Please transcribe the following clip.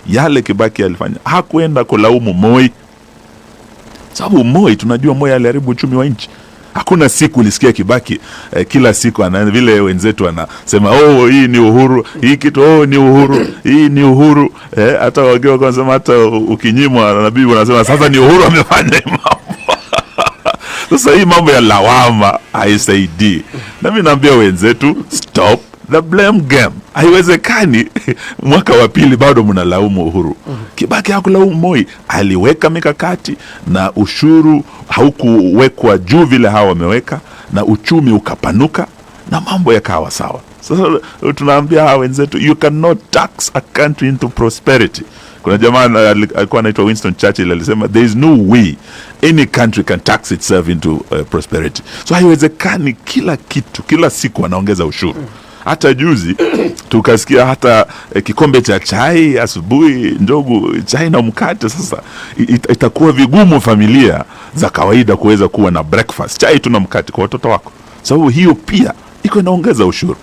Yale Kibaki alifanya, hakuenda kulaumu Moi, sababu Moi, tunajua Moi aliharibu uchumi wa nchi. Hakuna siku ulisikia Kibaki kila siku ana, vile wenzetu wanasema, "Oh, hii ni Uhuru, hii kitu, oh, ni Uhuru, hii ni Uhuru." Hata wakiwa wanasema, hata ukinyimwa na bibi wanasema sasa ni Uhuru amefanya hii mambo. Sasa hii mambo ya lawama haisaidii, na mi naambia wenzetu, stop the blame game. Haiwezekani mwaka wa pili bado mnalaumu Uhuru. Kibaki hakulaumu Moi, aliweka mikakati na ushuru haukuwekwa juu vile hawa wameweka, na uchumi ukapanuka na mambo yakawa sawa. Sasa tunaambia hawa wenzetu, you cannot tax a country into prosperity. Kuna jamaa alikuwa anaitwa Winston Churchill, alisema there is no way any country can tax itself into prosperity. So haiwezekani kila kitu, kila siku wanaongeza ushuru. Hata juzi tukasikia hata kikombe cha chai asubuhi, Njogu, chai na mkate. Sasa itakuwa vigumu familia za kawaida kuweza kuwa na breakfast, chai tu na mkate kwa watoto wako, sababu hiyo pia iko inaongeza ushuru.